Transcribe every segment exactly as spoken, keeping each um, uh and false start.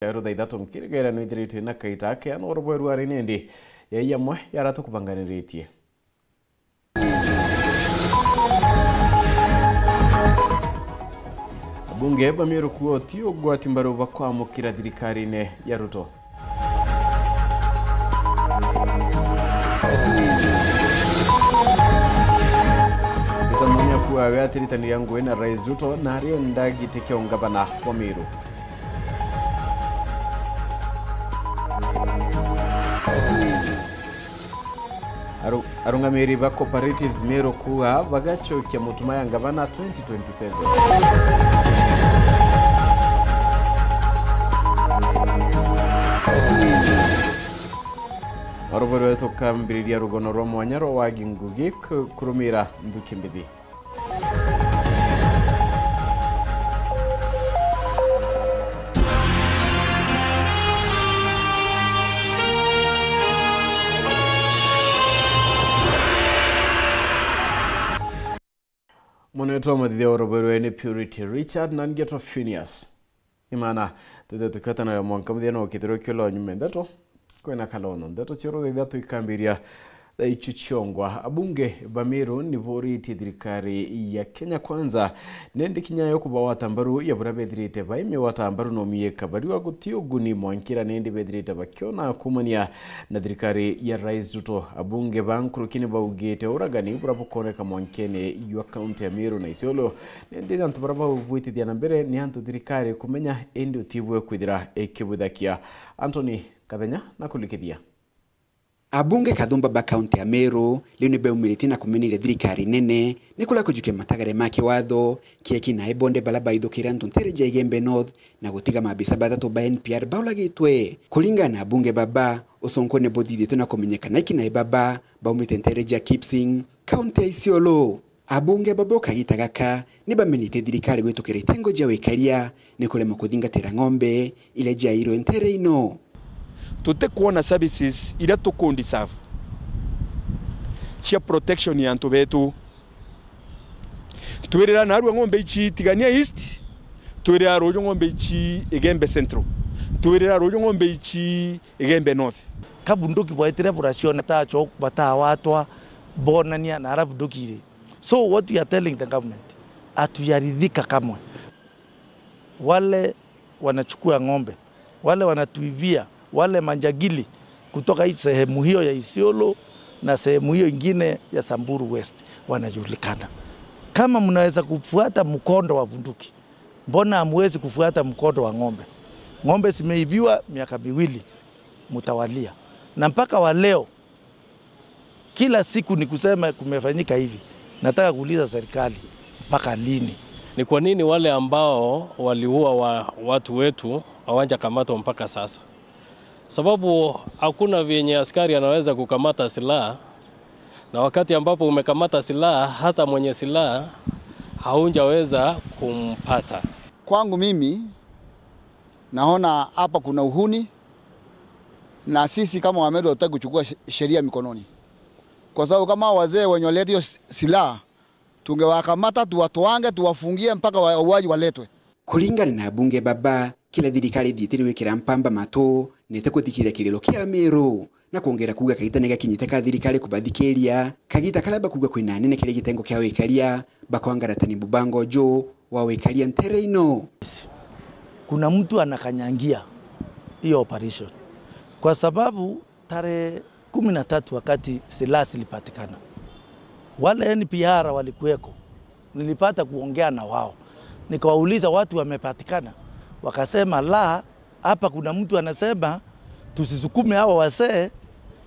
Rutha ithatu nkirigera nwithiritwe na kaita ake, ano rubweru ari nindi ya yamwe yara tukubanganiritie. Abunge ba Meru kuo ti ugwati mbaru bakwamukira thirikarine ya Ruto. Peter Munya kuawe atiritaniria ngugi na Rais Ruto na arienda giti kia ungavana wa Meru. Aru-, arungamiri ba cooperatives Meru kuuga bagacokia mutuma ya ngavana twenty twenty-seven. Oroboro tukambiriria rugono rwa mwanya rwa wagi ngugi ku-, kurumira nthuki mbithi. Mwana wetu wa mathithia oroberwe ni Purity Richard na ngetwa Phineas. Imana, twithe tukiatanaria mwanka muthia no kithirwe kio lo nyuma ndeto. Kwina kalono. Ndeto cia rutha ithatu ikambiria thaa ichu ciongwa. Abunge ba Meru ni buritie thirikari ya Kenya Kwanza nende kinya yo kubawata mbaru ya buria bethirite baimewata mbaru no mieka bariwa guti uguni mwankira nende bethirite bakiona kumania na thirikari ya Rais Ruto. Abunge ba nkuruki ni baugite uragani buria bukoneka mwankene jwa kaunti ya Meru na Isiolo. Nende antu baria baubwitithia na mbere ni antu thirikari kumenya indi utibue kwithira ikibuthakia. Anthony Kathenya na kulikithia. Abunge kathumba ba kaunti ya Meru riu ni beumiritie na kumenire thirikari nene ni kuria kujukia matagare ma kiwatho kieki na ibonde baria baithukire antu ntere ja Igembe North na gutiga mabisa bathatu ba N P R bauragitwe. Kuringana na abunge baba, ucunku ni buthithitwe na kumenyekana iki na ibaba baumite ntere ja Kipsing, kaunti ya Isiolo. Abunge baba kagita gaka ni bamenite thirikari gwitukira itengo ja wikaria ni kuremwa kuthingatira ng'ombe iria jairwe ntere ino. Tutikwona services iria tuku deserve cia protection ya antu betu. Twirira narua ng'ombe ici Tigania East, twirira ruju ng'ombe ici Igembe Central, twirira ruju ng'ombe ici Igembe North. Ka bunduki bwaitire buraciona tacho batawatwa bonania na ara bunduki iri. So what we are telling the government, hatujaridhika kamwe. Wale wanachukua ng'ombe, wale wanatuibia, wale manjagili kutoka hii sehemu hiyo ya Isiolo na sehemu hiyo ingine ya Samburu West wanajulikana. Kama mnaweza kufuata mkondo wa bunduki, mbona hamwezi kufuata mkondo wa ng'ombe? Ng'ombe zimeibiwa miaka miwili mtawalia. Na mpaka wa leo, kila siku ni kusema kumefanyika hivi. Nataka kuuliza serikali, mpaka lini? Ni kwa nini wale ambao waliua wa-, watu wetu hawajakamatwa mpaka sasa? Sababu hakuna vyenye askari anaweza kukamata silaha, na wakati ambapo umekamata silaha, hata mwenye silaha haujaweza kumpata. Kwangu mimi, naona hapa kuna uhuni, na sisi kama Wameru hatutaki kuchukua she-, sheria mikononi. Kwa sababu kama wazee wenye walileta hiyo s-, silaha, tungewakamata, tuwatwange, tuwafungie mpaka wa-, wauaji waletwe. Kuringana na abunge baba, kila thirikari ithiite ni gwikira mpamba matu, na ite kuthikiria kiriro kia Meru, na kwongera kuuga kagita ni gakinyite ka thirikari kubathikiria, kagita karia bakuuga kwina anene kiri gitengo kia wikaria, bakwangarata ni mubango uju wa wikaria ntere ino. Kuna mtu anakanyangia hiyo operation. Kwa sababu tarehe kumi na tatu wakati silaha zilipatikana, wale N P R walikuweko, nilipata kuongea na wao. Nikawauliza, "Watu wamepatikana?" Wakasema, "La, hapa kuna mtu anasema tusisukume hawa wasee,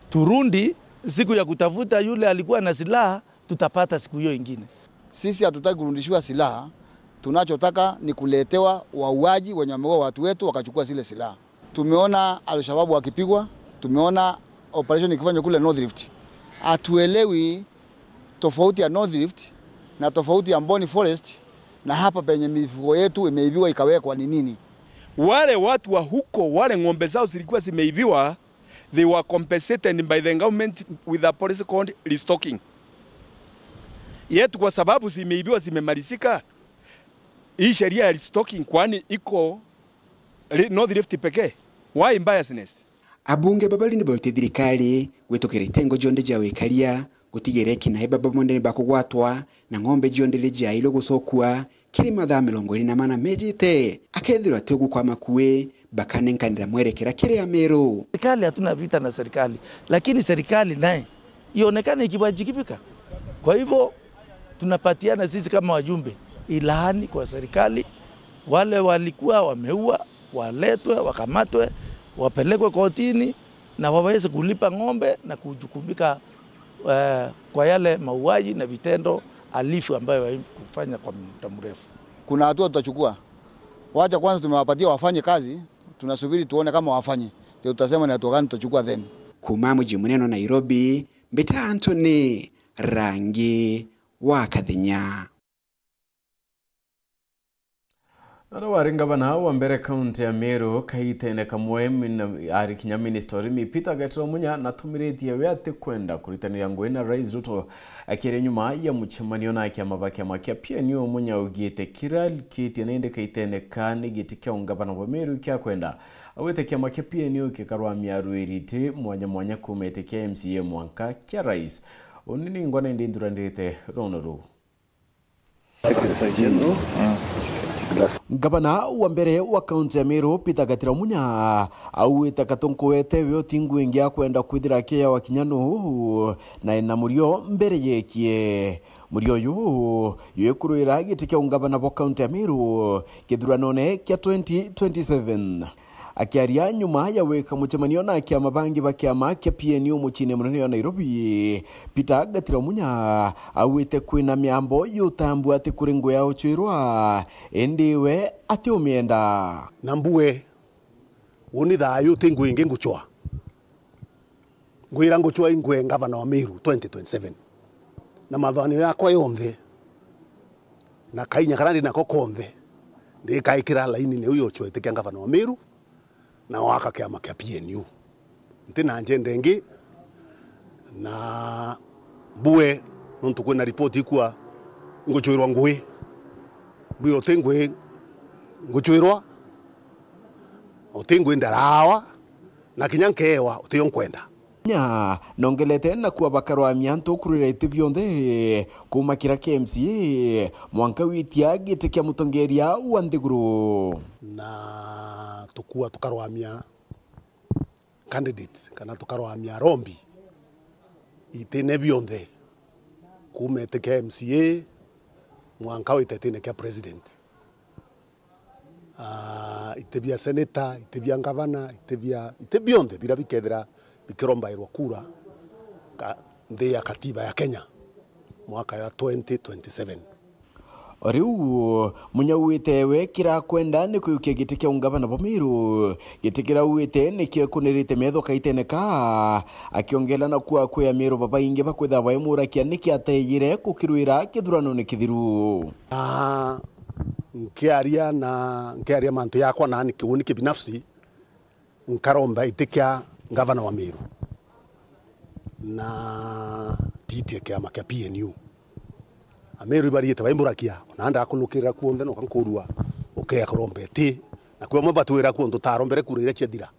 turudi siku ya kutafuta yule alikuwa na silaha, tutapata siku hiyo ingine." Sisi hatutaki kurudishiwa silaha, tunachotaka ni kuletewa wauaji wenye wameua watu wetu wakachukua zile silaha. Tumeona Al-Shabaab wakipigwa, tumeona operation ikifanywa kule North Rift. Hatuelewi tofauti ya North Rift na tofauti ya Boni Forest na hapa penye mifugo yetu imeibiwa ikawekwa ni nini? Wale watu wa huko, wale ng'ombe zao zilikuwa zimeibiwa, they were compensated by the government with a policy called restocking. Yet kwa sababu zimeibiwa, zimemalizika, hii sheria ya restocking kwani iko Ri-, North Rift pekee? Why biasness? Abunge babari ni baruti thirikari gwitukira itengo jonthe ja wikaria, gutigira ekinae baba bonthe ni bakugwatwa, na ng'ombe jonthe ni jairwe gucokua kiri mathaa mirongo iri na mana mejite. Akethirwa ati ugukwama kui, bakanenkanira mwerekera kiri Ameru. Serikali, hatuna vita na serikali, lakini serikali naye ionekane ikiwajibika. Kwa hivyo, tunapatiana sisi kama wajumbe ilani kwa serikali, wale walikuwa wameua waletwe, wakamatwe, wapelekwe kotini na waweze kulipa ng'ombe na kujukumika, eh, kwa yale mauaji na vitendo halifu ambayo wamekufanya kwa muda mrefu. Kuna hatua tutachukua. Wacha kwanza tumewapatia wafanye kazi, tunasubiri tuone kama wafanye. Ndio tutasema ni hatua gani tutachukua then. Kuuma muji munene wa Nairobi, mbita Anthony Rangi wa Kathenya. Uria wari ngavana wa mbere kaunti ya Meru kaitene kamwe, min-, ari kinya minista urimi Peter Gatiro Munya natumiritie we atikwenda kuritaniria ngugi na Rais Ruto, akiaria nyuma ya mucemanio na akiama ba kiama kia P N U. Munya augite kira arikitie na indi kaitene ka ni giti kia ungavana bwa Meru kia kwenda. Augite kiama kia P N U gikarwamia arwiri iti mwanya mwanya kuuma iti kia M C A mwanka kia Rais. Uni ningwa nindi nthuranirite rono ruu. Ngavana wa mbere wa kaunti ya Meru, Peter Gatira Munya, augite katunku wetewe uti ngugi ingi akwenda kwithira akiyawa kinya nuu, na ena murio mbere yekie. Murio uyu, yuikurwira giti kia ungavana bwa kaunti ya Meru kithuranone kia twenty twenty-seven. Akiaria nyuma ya gwika mucemanio na akiama bangi ba kiama kia P N U muciine munene wa Nairobi, Peter Gatira Munya augite kwina miambo yutambua ati kuri ngugi ya gucwirwa, indi we atiumienda. Na mbue, uni thayu ti ngugi ingi ngucwa. Ngwira ngucwa ingwe ngavana wa Meru twenty twenty-seven. Na mathanio yakwa yonthe, na kainya karia ndi nako konthe, ndikaikira laini niu yucwa iti kia ngavana wa Meru, na gwaka kiama kia P N U. Nti na njenda ingi, na mbue, nontu kwina ripoti ikua ngucwirwa ngugi. Mbwira uti ngugi ngucwirwa, uti ngugi ndaraawa, na kinya nkeewa utio nkwenda. Nya, nongelete na kuwa bakarwamia antu kurwira iti bionthe, kuuma kira kia M C A, mwanka witia giti kia mutongeria wa nthiguru. Na tukua tukarwamia candidates, kana tukarwamia arombi itine bionthe, kuuma iti kia M C A, mwanka wite itine kia president. Ah, iti bia seneta, iti bia ngavana, iti bia, iti bionthe bira bikethira bikirombairwa kura ka, nthi ya katiba ya Kenya mwaka ya twenty twenty-seven. O riu, Munya augite we kira akwenda ni kuyukia giti kia ungavana bwa Meru, giti kira augite nikio ekunirite metho kaitene ka, akiongela na kuwa kwi Ameru babaingi bakwithirwa baimurakia niki ateyire kukirwira kithuranone kithiru. Ah, nkiaria na, nkiaria mantu yakwa na ni kiuni kibinafsi, nkaromba iti kia ngavana wa Meru na tiiti ya kiama kia P N U. Ameru ibariite baimburakia, ona ndakulukirira kuonthe noka nkurua ukea kuromba iti, na kwi amwe batwira kuo ntu tarombere kura iria ciathira.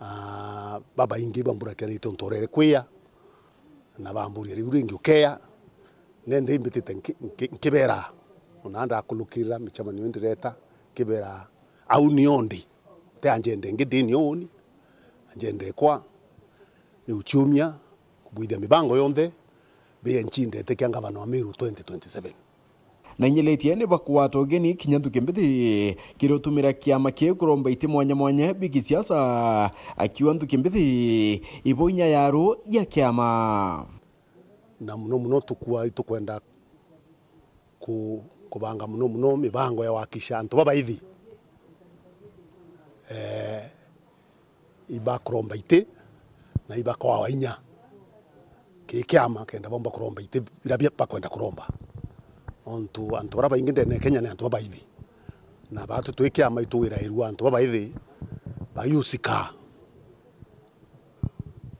Ah, babaingi bamburakianite untu urere kwia, na bamburia riu ringi ukea. Nende imbitite nki-, nki-, nkibera, ona ndakulukirira micemanio indireta, nkibera, au nio ndi, ti anjenda ingi ndini uni, anjenda ikwa, iuchumia, kubwithia mibango yonthe, bia nchindete kia ngavana wa Meru twenty twenty-seven. Na inyeletie ni bakwata ugeni kinya nthuki mbithi kiri utumira kiama kiu kuromba iti mwanya mwanya bi kisiasa, akiuga nthuki mbithi ibo inya ya ru ya kiama. Na muno muno tukua itukwenda ku-, kubanga muno muno mibango ya wakisha antu babaithi, eh, ibakuromba iti na ibakwawa inya ki kiama kenda bomba kuromba iti bira bia bakwenda kuromba. Nontu antu bara baingi ndene ya Kenya ni antu babaithi, na batu twi kiama ituwirairua antu babaithi baiusika,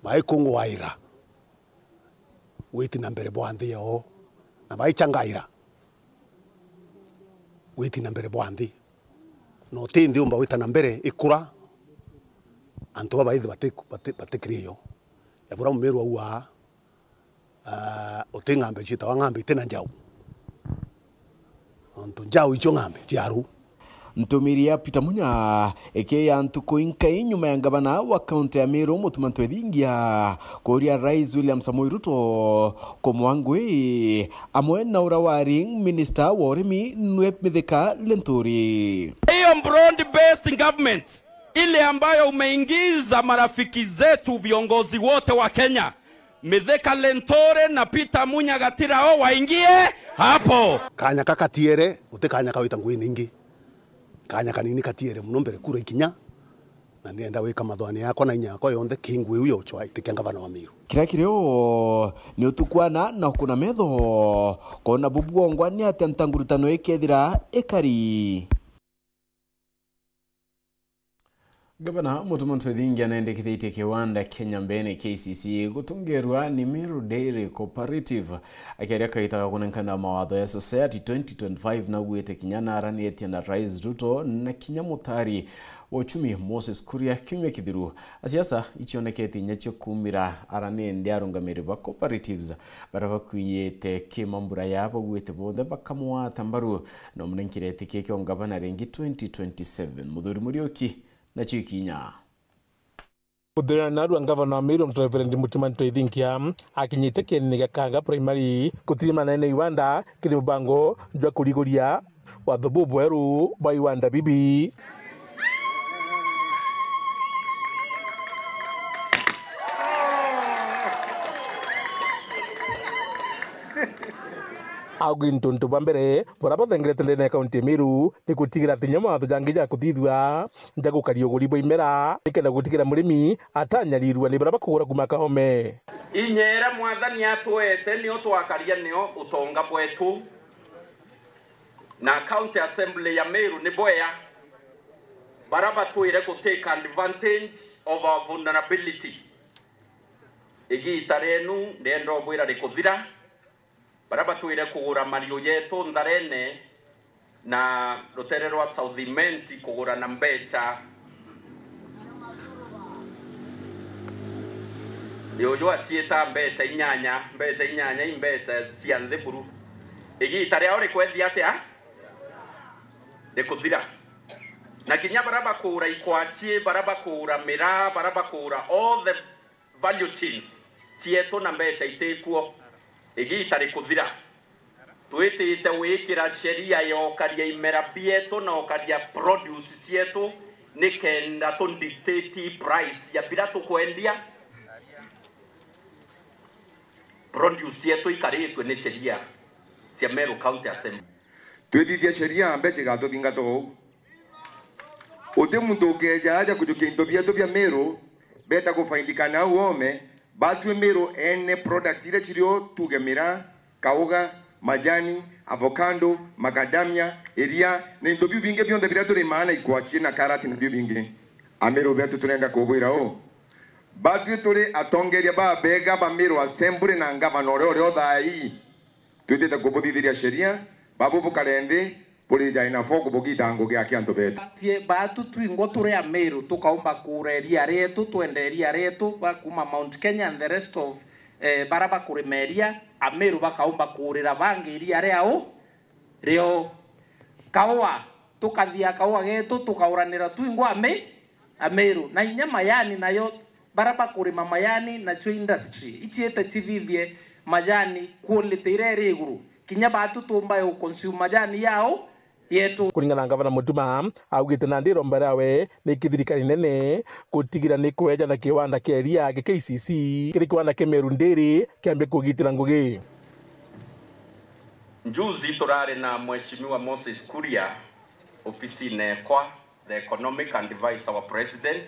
baikungwaira witi na mbere bwa nthi yoo, na baichangaira witi na mbere bwa nthi. Na uti nthi umba gwita na mbere ikura, antu baba baithi bati-, bati-, batikiri iyo. Ya bura Mumiru augaa, ah, uti ng'ambe ciitawa ng'ambe iti na njau. Nontu njau icio ng'ambe cia ruu. Ntumiri ya Peter Munya ikiya ntuku inkai nyuma ya ngavana wa kaunti ya Meru, Mutuma Ntwethingia, kuuria Rais William Samoei Ruto kumwangwi amwe na ura wari minista wa urimi nwe Mithika Linturi. Hiyo broad based government ile ambayo umeingiza marafiki zetu viongozi wote wa Kenya, Mithika Linturi na Peter Munya Gatirao waingie hapo. Kanya ka katiere, uti kanya ka wita ngui ningi. Kanya kanini katiere muno mbere kura ikinya, na ndienda gwika mathwani yakwa na inya yakwa yonthe ki ngui iu ya ucwa itikia ngavana wa Meru. Kiria kirio ni utukwana na ukuna metho, kwona bubwongwa ni atia ntangurutano ikethira ikari. Gavana Mutuma Ntwethingia nendekithitie kiwanda kia Nyambene K C C gutungerwa ni Meru Dairy Cooperative. Akiaria kaita ga kunenkana mawatho ya Society twenty twenty-five, naugwite kinya naranitie na Rais Ruto na kinya mutari wa uchumi Moses Kuria kiumia kithiru. Asiasa icionekete inya cia kuumira ara ni endi arungamiri ba cooperatives baria bakwiyite kimambura ya bagwite bonthe bakamwata mbaru. No munenkire itikia kio ngavana ringi twenty twenty-seven. Muthuri Muriuki nacio ikinya. Kuthirana narua ngavana wa Meru Reverend Mutuma Ntwethingia akinyite kienini gia Kanga Primary kutirimana na iwanda kiri mubango jwa kuriguria watho bubweru bwa iwanda bibi. Augi ntuntu bwa mbere buria bathengerete ndene ya kaunti ya Meru ni gutigira ati kinya mawatho jangi ja kuthithua ja gukaria uguri bwa imera, nikenda gutigira murimi atanyarirua ni baria bakugura kuma Kaome. Inya iria Mwathani atwete nio twakaria nio utonga bwetu, na County Assembly ya Meru ni bwea baria batwire ku take advantage of our vulnerability. Igiita rienu ndienda ubwira rikuthira, baria batwire kugura mariu jetu Ntharene na rutere rwa South Imenti kugura na mbecha. Juju aciita mbecha inyanya, mbecha inyanya i mbecha cia nthi buru. Igiita riao rikwethia atia? Rikuthira. Na kinya baria bakugura ikwachie, baria bakugura miraa, baria bakugura all the value chains cietu na mbecha itikuo, igiita rikuthira. Twitite gwikira sheria ya ukaria imera bietu na ukaria produce cietu, nikenda tu dictate price ya biria tukwendia. Produce cietu ikaritwe ni sheria cia Meru County Assembly. Twithithia sheria, mbecha igatuthingata uu. Uti muntu ukeeja aja kujukia into bietu bia Meru, beeta kufaindikana au oome, batue Meru ene product iria cirio, tuuge miraa, kauga, majani, avocado, macadamia, iria, na into biu bingi bionthe biria turimaa na ikwachie na karati na biu bingi. Ameru betu turenda kubwira uu, batue turi atongeria babeega ba Meru Assembly na ngavana uria uri o thaa ii, twitite kubuthithiria sheria, babu bukare nthi, buri jae na fork bugiita ngugi aki antu betu. Tie baatu twingwa turi Ameru tukaumba kuura iria rietu, twende iria rietu, ba kuuma Mount Kenya and the rest of, eh, bara bakurima iria, Ameru bakaumba kuurira bangi iria riao rio. Kaua, tukathia kaua getu, tukauranira twingwa Ame-, Ameru. Na inya mayani nayo, bara bakurima mayani, nacio industry, iciite cithithie majani quality iria iri iguru. Kinya baatu tuumba yo consume majani yao, yetu. Kuringana na Ngavana Mutuma, augite nandi iromba riawe ni kithirikari nene gutigira ni kweja na kiwanda kia iria kia K C C kiri kiwanda kia Meru Dairy kiambie kugitira ngugi. Juzi turari na Mheshimiwa Moses Kuria ofisine ekwa, the economic advisor wa president,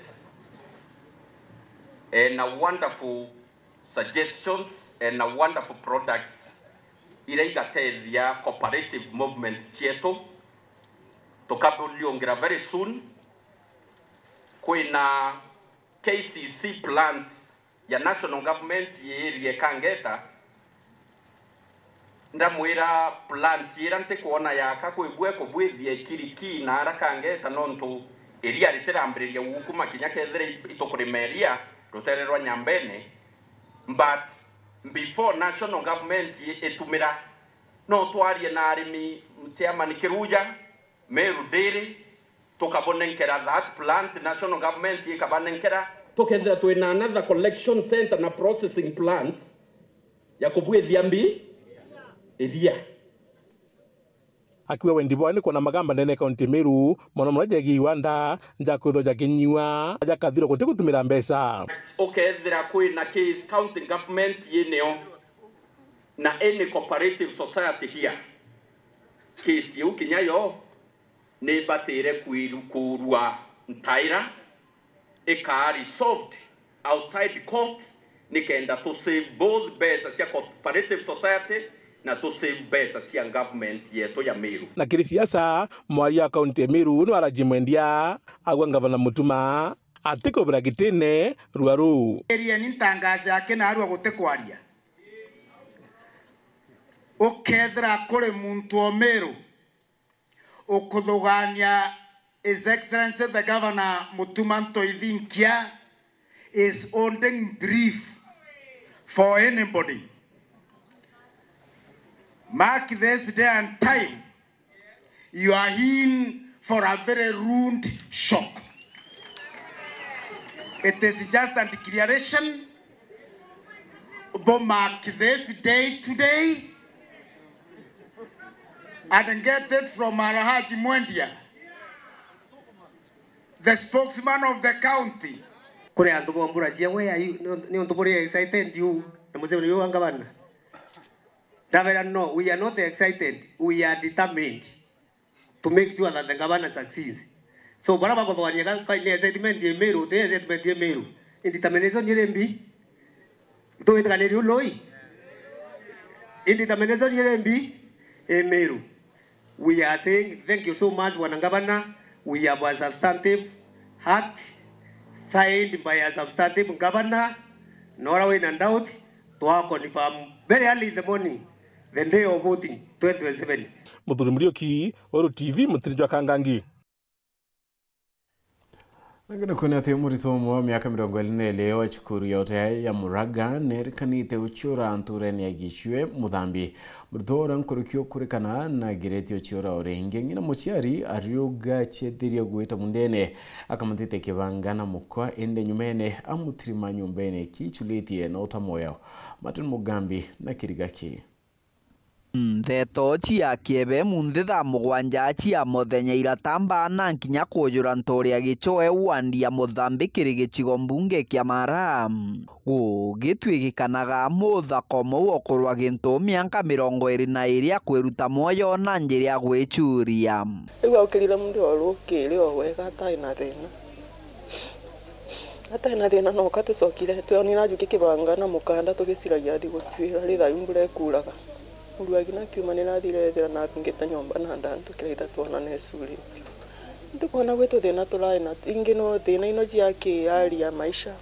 ena wonderful suggestions and a wonderful products iria igatethia cooperative movement cietu. Tukaburiungira very soon. Kwina K C C plant ya national government yi area Kangeta, Ndamwira plant ira ntikwona yaka kwibua kubwithia ikiriki na ara kangeta, nontu iria ritirambiriria gukuma kinya kethira itukurima iria rutere rwa Nyambene. But before national government i-, itumira, no twarie na arimi, Chairman Kiruja, Meru Dairy, tukabonenkera that plant, national government ikabanenkera. Tukethira twina another collection center na processing plant ya kubwithia mbi iria. Akiuga wendi bwao ni kwona magamba ndene ya kaunti ya Meru, mono mono jegie iwanda ja kwithwa jakinyiwa jakathirwa guti gutumira mbeca. Ukethira kwina case county government yinio na any cooperative society here, case iu kinya yo ni ibatire kwiru-, kuurua ntaira ikaa resolved outside court, nikenda to save both mbeca cia cooperative society na to save mbeca cia government yetu ya Meru. Na kiri siasa, mwaria wa kaunti ya Meru ni Alhaji Mwendia, agwa ngavana Mutuma atikubira gitine rua ruu. Irieni ntangazo yake narua gutikwaria. Ukethira kuri muntu o Meru ukuthugania His Excellency the Governor Mutuma Ntoithinkia is holding brief for anybody. Mark this day and time, you are in for a very rude shock. It is just a declaration. Bo mark this day today and get it from Alhaji Mwendia, the spokesman of the county. Kuri antu bombura cia, "Where are you?" Ni untu buri excited uu na mucemanio uu wa ngavana. Ndabera, no, we are not excited, we are determined to make sure that the governor succeeds. So, bara bakuthugania ka, ka, ni excitement ya Meru, ti excitement ya Meru. Ni determination iri mbi. Itugwitikaniria uu lui? Ni determination iri mbi i Meru. We are saying thank you so much, Bwana Governor. We have a substantive act signed by a substantive governor. Na uria wina doubt, twa confirm very early in the morning, the day of voting, twenty twenty-seven. Muthuri Muriuki, Weru T V, mutiri jwa Kangangi. Nangina kwona ati murito umwe wa miaka mirongo iri na iri wa cukuru ya utea ya Muraga nerekanite uciura nturene ya Gicue Muthambi. Murito uria nkuruki ukurikana na gireti uciura o ringi. Ng'ina muciari ariuga ciethirie gwita mundene, akamutite kibanga na mukwa, indi nyumene amutirima nyumbene kiiculitie na uta mwoyo. Martin Mugambi na kiriga ki. Ntheto cia kiebe munthi thaa mugwanja cia muthenya iratambaa na nkinya kujura ntuuri ya Gichoe wandi ya Muthambi kiri gicigo mbunge kia Mara. Gugitwikikanaga muthaka umwe ukorwa gintu mianka mirongo iri na iri akwiruta mwoyo na njira ya gwichuria. Riu aukirire muntu oru ukiri o wega atai na thina. Atai na thina noka tucokire, twonire ajukia kibanga na mukanda tugiciragia athi gutwira, ri thayu mbura ikuuraga. Mbura agi na kiuma nirathire ethira nabingite nyomba na ndantu kira ithatu ona necuritie. Ntikwona gwitu thina turai na ingi no thina ino cia kiari ya maisha.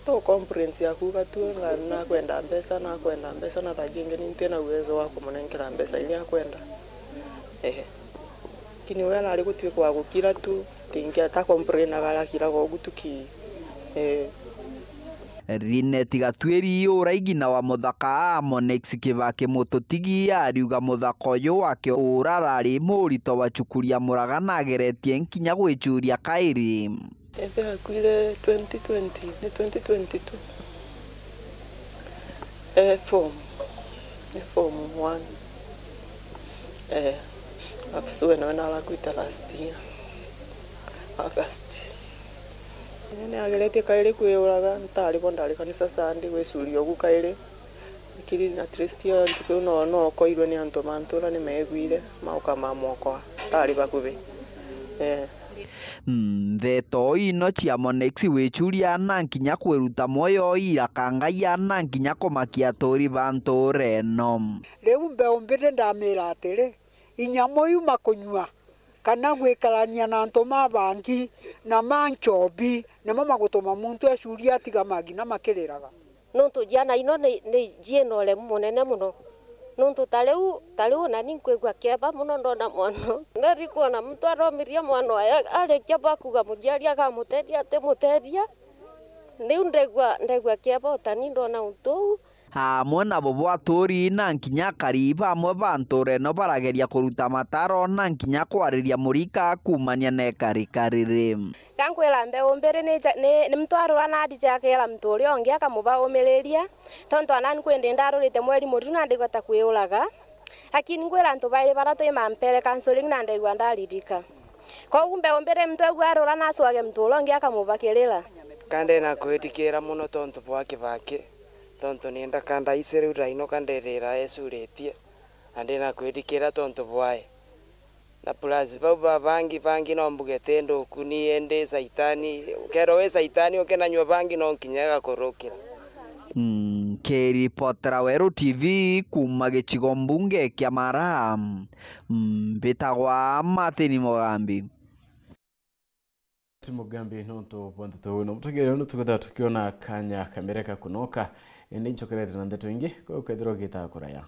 To complain cia kuuga tu nga nakwenda mbeca, nakwenda mbeca, na thaa ingi ni ntina uwezo wa kumunenkera mbeca iria akwenda. Ehe. Lakini we arari gutuika wa gukira tu, tingi ata complainaga arakiraga ugu tu ki. Eh. Linet Gatwiri uraigina wa muthaka Amonex Kibaki Mututigi ariuga muthaka uyu wake urarari murito wa cukuru ya Muraga nageretie nkinya gwichuria kairi. Ethira akuire twenty twenty, ni twenty twenty-two. Eh, form. Eh, form one. Eh, after we nawe narakuite last year. August. Ni ageretie kairi kwiuraga, ntari bo ndari kanisa Sunday, gwicuria ugu kairi. Lakini at least yo ntuku iu no, no okoirwe ni antu ma ntura ni meegwire, mauka mamwokoa. Tari bakubi. Eh. Ntheto ino cia Monex wichuria na nkinya kwiruta mwoyo irakangaia na nkinya kumakia aturi ba ntura ino. Riu mbeu mbiri ndamira atiri, inya muyu makunyua, kana gwikarania na antu ma bangi na ma nchobi, nimo magutuma muntu ecuria atiga magi na makiriraga. Nontu ciana ino ni, ni ciina uremu munene muno. Nontu ta riu, ta riu nani nkwigua kieba mono ndona mwana. Nari kwona muntu aromiria mwana oyo, arikia bwa kuuga muciari akamutethia, atimuteethia. Riu ndegua, ndegua kieba o tani ndona untu uu. Amwe nabo bwaturi na nkinya akari bamwe ba ntuura ino barageria kuruta mataro na nkinya kwariria murika kuumania na ikarika riri. Ga nkwira mbeu mbiri ni ja-, ni, ni muntu arura na adija akeera muntu uria ungi akamuba umiriria, tontu anani kwindi ndarurite mweri muthiru na ndigwa ta kwiuraga. Lakini nkwira antu bairi bara twi mampere counseling na ndegua ndaririka. Kogu mbeu mbiri muntu aigua arura na acwage muntu uria ungi akamubakirira. Kande na kwirikira mono tontu bwa Kibaki, tontu ni ndakanda ici riu raino kandirira ecuritie, na ndina kwirikira tontu bwae. Na plus bau ba bangi, bangi no mbuge ti nduku ni indi Saitani, ukeerwa wi Saitani ukinanyua bangi no nkinya igakurukira. Nkiripotera Weru T V kuuma gicigo mbunge kia Mara, mbitagwa Martin Mugambi. Ti Mugambi nontu bwa nteto uu, na mutegere uu nitukwithira tukiona kanya kamere ka kunoka, indi ncokerete na nteto ingi, koguo ukethirwa ugitaa kuraya.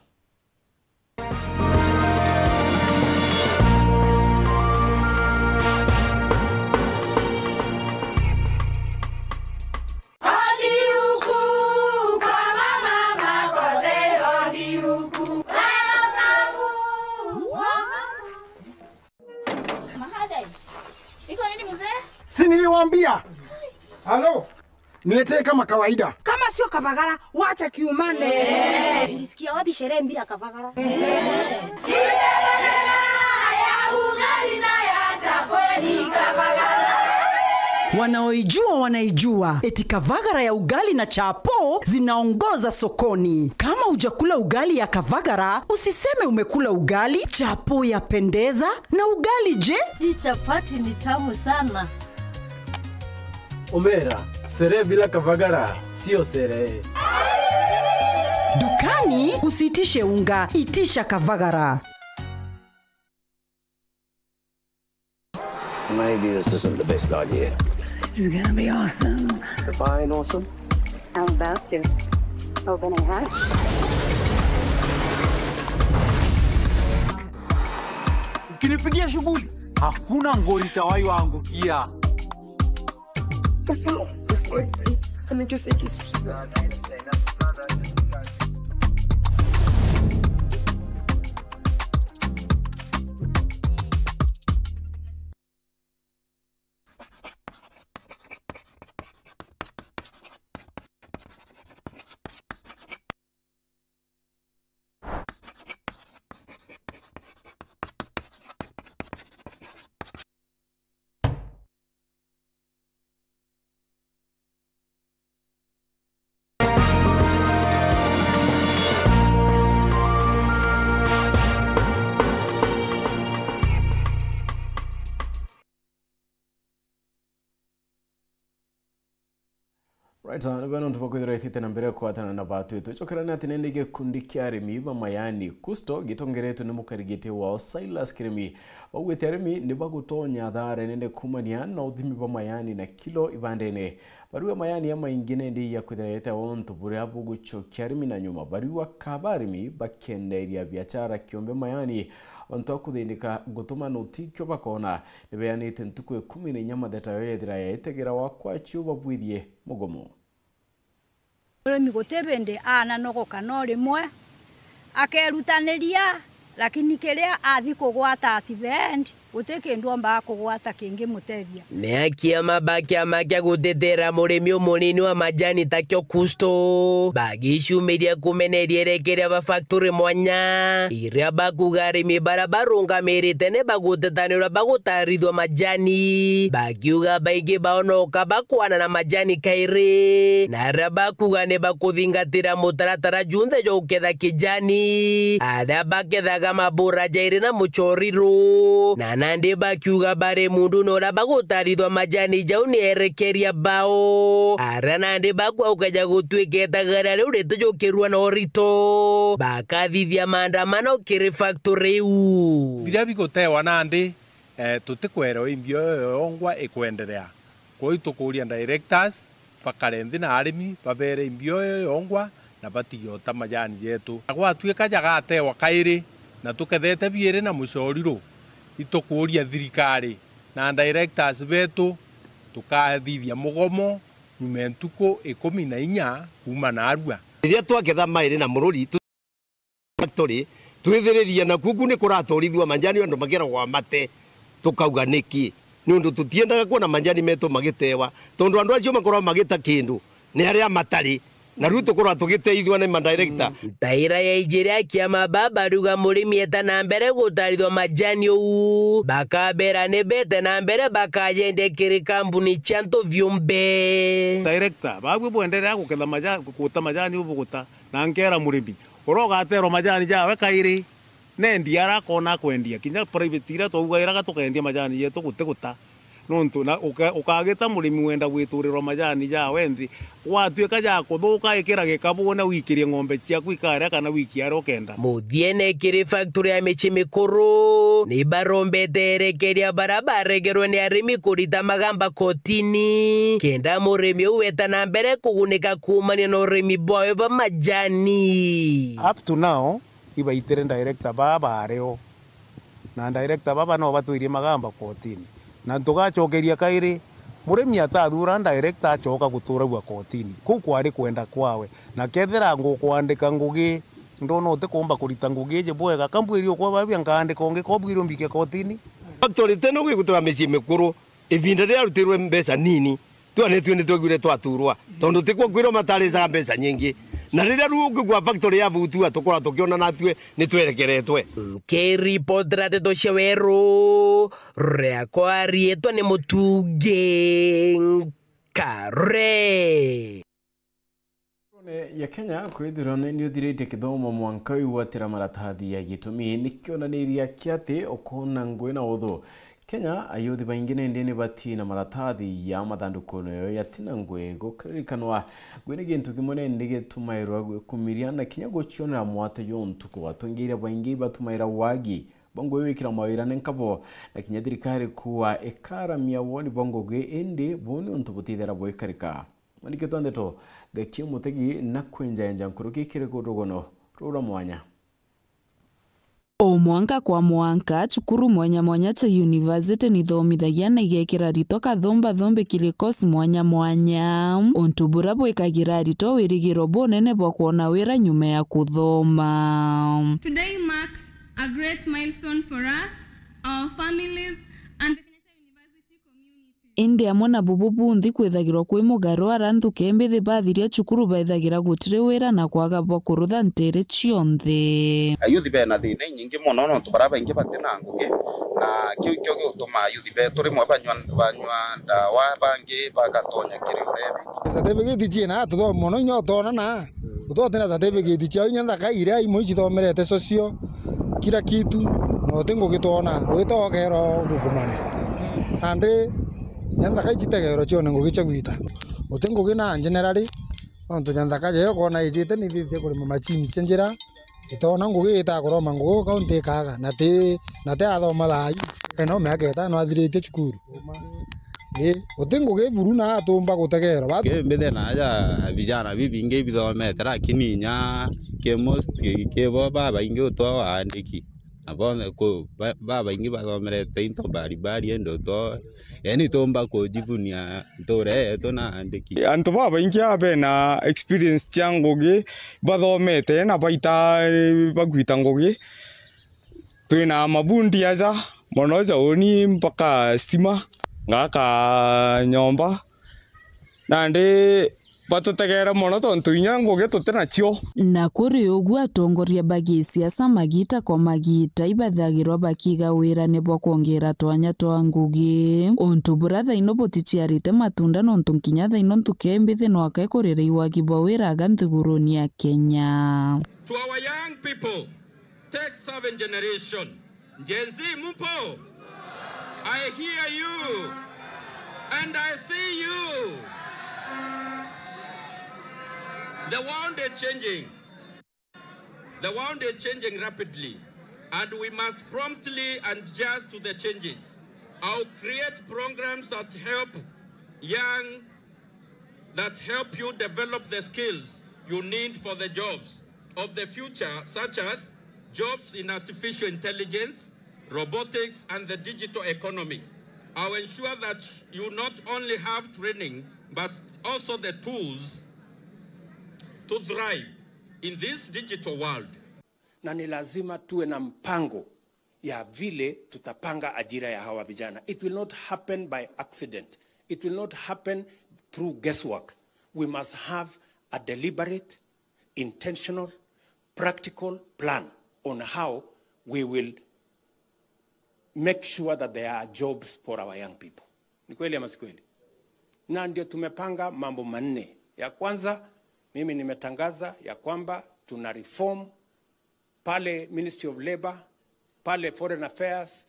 Si niliwaambia? Halo? Niletee kama kawaida. Kama sio Kavagara, wacha kiumane. Ulisikia wapi sherehe bila Kavagara? Wanaoijua wanaijua, eti Kavagara ya ugali na chapo zinaongoza sokoni. Kama hujakula ugali ya Kavagara, usiseme umekula ugali. Chapo yapendeza, na ugali je? Hii chapati ni tamu sana. Omera, sherehe bila Kavagara sio sherehe. Dukani usiitishe unga, itisha Kavagara. Maybe this isn't the best idea. It's gonna be awesome. Define awesome. I'm about to. Open it high. Ukinipigia shughuli, hakuna ngori itawahi waangukia. I'm interested to see. Right, uh, nibwe nontu bwa kwithirwa ithiite na mbere kwatana na batwi. Twicokerane ati nindi gikundi kia arimi ba mayani Kusto gitongeretwe ni mukarigiti wao Silas Kirimi baugite arimi ni bagutonya thaara nene kuumania na uthimi bwa mayani na kilo ibandene. Barua mayani jamaingi nindi ya kwithira yete ontu buria bugucokia arimi na nyuma. Barua kaba arimi bakenderia biachara kiombe mayani ontu a kuthinika gutuma nutikio bakona. Nibeanite ntuku ikumi na inya matheta yo yethira yaitegera wakwa cio babwithie mugomo. Murimi guti bindi ananogoka no rimwe akerutaniria, lakini kiria athi kugwata at the end, guti kindu ombaga kugwata kingimutethia. Ni akiama ba kiama kia gutetera murimi umunini wa majani takio Kusto, bagiciumiria kumeneria irekeria ba factory mwanya, iria bakuga arimi baria barungamirite ni bagutetanirwa bagutarithua majani, bakiuga baingi bao noka bakwana na majani kairi, na aria bakuga ni bakuthingatira mutaratara junthe jwa guketha kijani, aria bakethaga mabura jairi na muchoriru, na nandi bakiuga bari mundune uria bagutarithua majani jau ni erekeria bao, aria nandi bakwa ukeja gutuika itagaria riu ritijukirua na urito, bakathithia maandamano kiri factory iu. Biria bigutewa nandi, eh, tutikwerewa imbio iyo yongwa ikwenderea. Kwou tukuuria directors bakare nthi na arimi babeere imbio iyo yongwa na batige uta majani jetu. Na gwatuika jagatewa kairi, na tukethete biiri na mucoriro, itukuuria thirikari na directors betu tukathithia mugomo nyuma ya ntuku ikumi na inya kuuma narua. Riria twaketha mairi na mururi, factory, twithiriria naku ku ni kuratorithua majani, andu makeragwa mate, tukauga niki? Niundu tutiendaga kuona majani metu magitewa, tondu andu acio makoragwa magita kindu ni aria matari, na riu tukoragwa tugiteithua ni madirector. Ntaira ya ijiria kiama baba ruga murimi eta na mbere gutarithwa majani uu, bakabera ni bete na mbere bakayendia kiri kambuni cia ntu biumbe. Director, babwe bwenderea guketha maja-, guta majani ubuguta. Na nkera murimi, uria ugaterwa majani jawe kairi, nendia ara akona kwendia. Kinya private iria twaugairaga tukendia majani jetu guti guta. Nontu na uka-, ukagita murimi wenda gwiturirwa majani jawe nthi, gwatuika ja kuthuka, ikira gikabune wikirie ng'ombe ciaku ikaria kana wikie aria ukenda. Muthiene kiri factory ya mici mikuru, ni barombete erekeria bara baregerwe ni arimi kurita magamba kotini, kenda murimi uu weta na mbere kugunika kuumania na urimi bwawe bwa majani. Up to now, ibaitire director baa bario, na director baba no batwirie magamba kotini, na ntugacokeria kairi, murimi atathura director acoka guturagua kotini. Kuu kwari kwenda kwawe, na kethira ngukwandika ngugi, ndona utikumba kurita ngugi iji bwega, kambwiri ukwa babia nkaandika ungi, kobwiri umbike kotini. Factory teno gwigutira micii mikuru, ivinda riria arutirwe mbeca nini, twanetue ni twegwire twaturwa, tondu tikwo kwirwo mataricaga mbeca nyingi. Na riria riu ukigua factory ya butua, tukorwa tukiona natue ni twerekeretwe. Nkiripotera ndeto cia weru, riakwa riitwa ni Mutungi Nkare. Nthigurune ya Kenya, kwithirwa ni, ni uthiritie kithomo mwanka uyu gwatira maratathi ya gitumi ni kionaniria kia ati ukona ngugi na uthu. Kenya, ayuthi baingi nindi ni bati na maratathi ya mathandukune yo ya ti na ngugi. Gukaririkanwa, ngugi ni gintu kimwe nindi gitumairwa gwikumiria na kinya gucionera mwate jwa ntuku. Atongeria baingi batumaira wagi bwa ngugi wikira mawira ni nkabo, na kinya thirikari kuuga ikaramia woni bwa ngugi, indi buu ni untu butithera bwikarika. Mwandiki twa ndeto, Gakia Mutegi na kwenjaenja nkuruki kiri rugono ruu rwa mwanya. O mwanka kwa mwanka, cukuru mwanya mwanya cia university nithomithagia na igekira aritwa kathombathombi kiri course mwanya mwanya, untu buria bwikagira aritwa wirigiro bunene bwa kwona wira nyuma ya kuthoma. Today marks a great milestone for us, our families, and the Kenyatta University community. Indi amwe na bubu bunthi kwithagirwa kwi mugaru, ara nthuke mbithi bathiria cukuru baithagira gutiri wira na kwaga bwa kurutha ntere cionthe. Ayuthi bena thina inyingi mono, nontu baria baingi bati na ngugi, na kiu kio giutuma ayuthi betu rimwe banywa, banywa ndawa, bangi bagatonya kiri urebi. Certificate ciina tuthome mono, inya utonana, utote na certificate ciao, inya nthaka iria imwe icithomerete socio, kila kitu, na uti ngugi twona, wita okeerwa gukumane. Nandi, inya nthaka ici tegeerwa cione ngugi cia gwita. Uti ngugi na generally, nontu nya nthaka jayo ukoona ijite ni ithitie kurima machine cia njira, itoona ngugi, itakuroma ngugi, kaunti ikaaga, na ti, na ti athoma thaa ii. Eno miaka itano athiritie cukuru. Ii, uti ngugi buru na atumba gutegeerwa. Ba- Ki mbithe na aja vijana bibingi bithomete, lakini inya ki most ki, ki bo babaingi utwa aandiki. Na bonthe ku, ba, babaingi bathomerete into mbalimbali, indi utwa, yani, tumba kujivunia ntuura yetu na aandiki. Antu babaingi aa bena experience cia ngugi, bathomete na baita, bagwita ngugi. Twina mabundi aja mono, ja uni mpaka stima, ngaka nyomba. Nandi batutegeere mono, tontu inya ngugi tuti nacio. Na kuri uguo, atongoria ba gisiasa magita kwa magita ibathagirwa bakiiga wirane bwa kwongeera twanya twa ngugi, untu buria thaino buticiarite matunda, nontu nkinya thaino nthuke mbithi nwaka ikurira iwagi bwa wira aga nthiguruni ya Kenya. To our young people, tech savvy generation, Gen Z, mupo? I hear you and I see you. The world is changing. The world is changing rapidly, and we must promptly adjust to the changes. I'll create programs that help young that help you develop the skills you need for the jobs of the future, such as jobs in artificial intelligence, robotics, and the digital economy. I'll ensure that you not only have training, but also the tools to thrive in this digital world. Na ni lazima tuwe na mpango ya vile tutapanga ajira ya hawa vijana. It will not happen by accident. It will not happen through guesswork. We must have a deliberate, intentional, practical plan on how we will make sure that there are jobs for our young people. Ni kweli ama si kweli? Na ndio tumepanga mambo manne. Ya kwanza, mimi nimetangaza ya kwamba tuna reform pale Ministry of Labor, pale Foreign Affairs,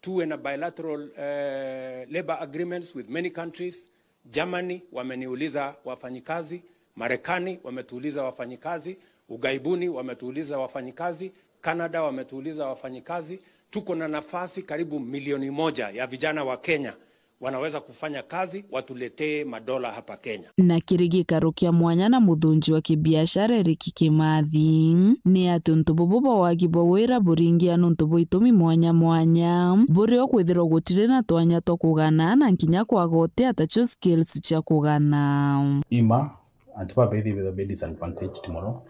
tuwe na bilateral, eh, labor agreements with many countries. Germany wameniuliza wafanyikazi, Marekani wametuuliza wafanyikazi, Ughaibuni wametuuliza wafanyikazi, Canada wametuuliza wafanyikazi. Tuko na nafasi karibu milioni moja ya vijana wa Kenya wanaweza kufanya kazi, watuletee madola hapa Kenya. Na kiri gikaro kia mwanya na muthunji wa kibiashara Eric Kimathi, ni ati untu bubu bwa wagi bwa wira buringia nuntu bwa itumi mwanya mwanya, buri o kwithirwa gutiri na twanya twa kugana na nkinya kwaga uti atacio skills cia kugana. Ima, antu babaithi bethirwa be disadvantaged mono,